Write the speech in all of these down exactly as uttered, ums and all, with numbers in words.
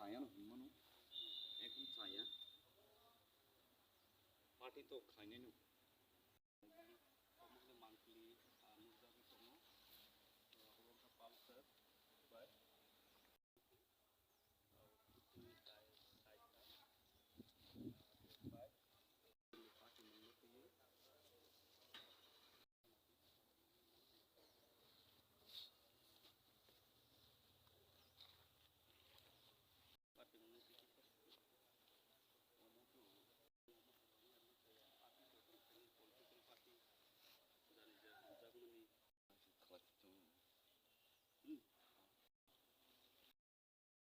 Chaya no hwnmano, ekdom chaya. Party to khlainai no. Omo khe monthly, ah, nukjagwi tongo. Ah, obo wngkha Pulsar bike.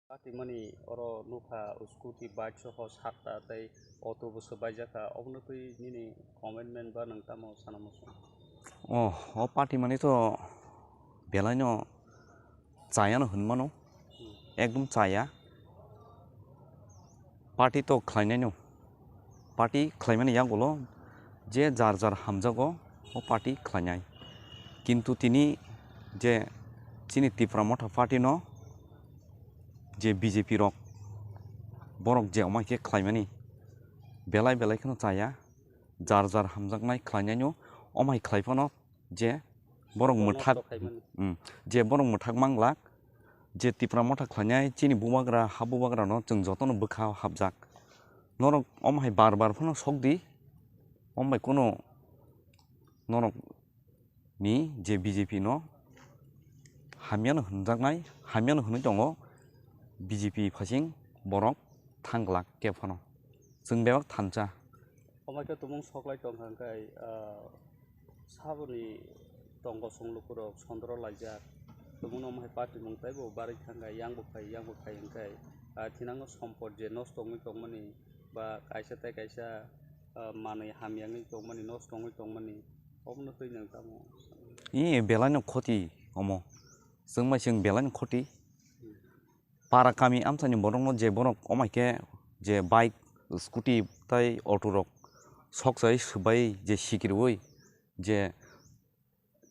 Patimani oro nukha scooty, bike soho satta tei auto bo swbaijak kha, obono twi nini commitment ba nwng tamo sana muchung? Oh, o patimani to belaino chayano hwnmano, ekdom chaya. Party to khlainaino, party khlaimani yagulo je jar jar hamjago, o party khlainai. Kintu tini je chini Tipra Motha party no je B J P rok, borok je omai khe khlaimani, belai belai kheno chaya, jar jar hamjaknai khlainaino omai khlai phano je borok mwthak, je borok mwthak manglak, je Tipra Motha khlainai chini bubagra, ha bubagrano chwng jotono bwkha hapjak. Norok omo hai bar bar phano sok di, omo bai kuno norok ni je B J P no hamyano hwnjaknai, hamyano hwnwi tongo B J P phasing borok thang glak khe phano. Chwng bebak thansa. Omo khe tumung soklai tongkha hwnkhe, ah, saboni tongo song lukurok sondro laijak. Tumungno omo hai patimung taibo barwi thangkha, yang bo phai, yang bo phai hwnkhe, ah, thinango sompot je nosto wngwi tongmani ba kaisa tei kaisa, ah, manwi hamya wngwi tongmani, nosto wngwi tongmani, obono twi nwng tamo? Ee, belaino khoti omo. Chwng bai chwng belaino khoti. Para kami amchaini borokno je borok omo hai khe je bike, scooty tei auto rok sok chai swbai je sikirwi je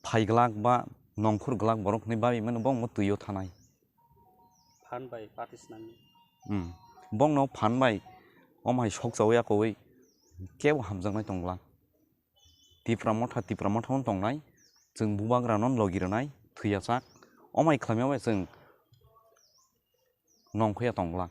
phai glak ba nongkhor glak borok hwnwi babi mano bo omo twi o thanai. Phan bai party swnamwi. Hmm. Bongno phan bai omo hai sok chawi akowi kebo hamjaknai tong glak. Tipra Motha, Tipra Motha no tongnai, chwng bubagra no logi rwnai, thwi ya chak, omo hai khlaima bai chwng nongkhoya tong glak.